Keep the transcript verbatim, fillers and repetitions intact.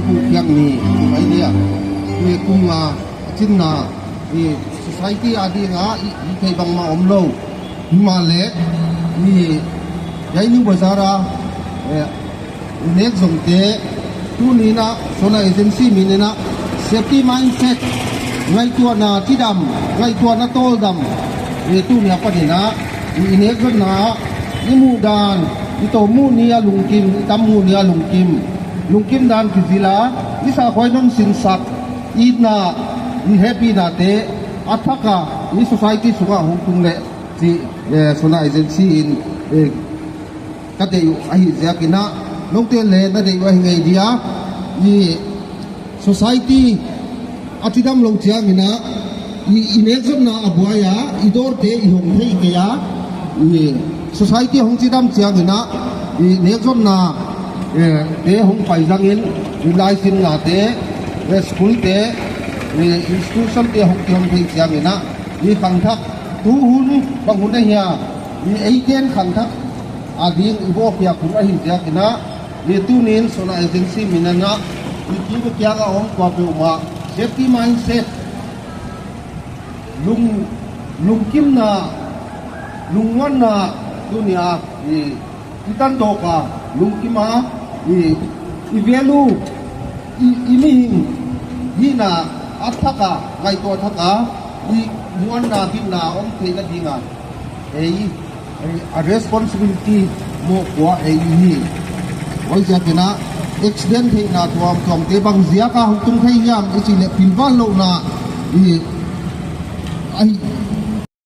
Pu Kiang ni, mai nia, ni kum nga, achin na, ni society a dinga, i, i thei bang ma om lo. Himale, ni, Yaini Bazar a, eh, Nek Zong te, tuni na, Sona Agency min na, safety mindset, ngaituana chidam, ngaituana toldam, eh, tuni a panina, i, i nek zon na, i mu dan, i to mu ni a lungkim, i tam mu ni a lungkim, lungkim dan kijila, i sa khoi non sinsak, i na, i happy na te, athaka, i society sunga hung tung le, chi, eh, Sona Agency in, eh, ka dei u ahi ziakina, note le na dei u ahi ngai dia, i society a chidam lo chiangina, i, i nek zonna a buaia, i dor te i hong thei kei a, i society hong chidam chiangina, i nek zonna, eh, te hong pai zangin, i laisinna te, eh, school te, eh, institution te hong kihong thei chiangina, i khangthak, tu hun, bang hun ahia, i eiten khangthak, a ding i bo pia kun ahi ziakina, ni tunin Sona Agency minana, ni ki ba kianga ong kwa pe uma, safety mindset, lung, lungkimna, lungwanna, tunia, i, i tan doka, lungkima, i, i value, i, i mihing, hina, athaka, ngaito athaka, i, muanna, hinna, om theina dinga, ei, ei, a responsibility mo kwa ei hi. Oi ziakina accident theina tuam tuam te bang ziaka hung tung thei hiam i chi le pilval lohna i, ai,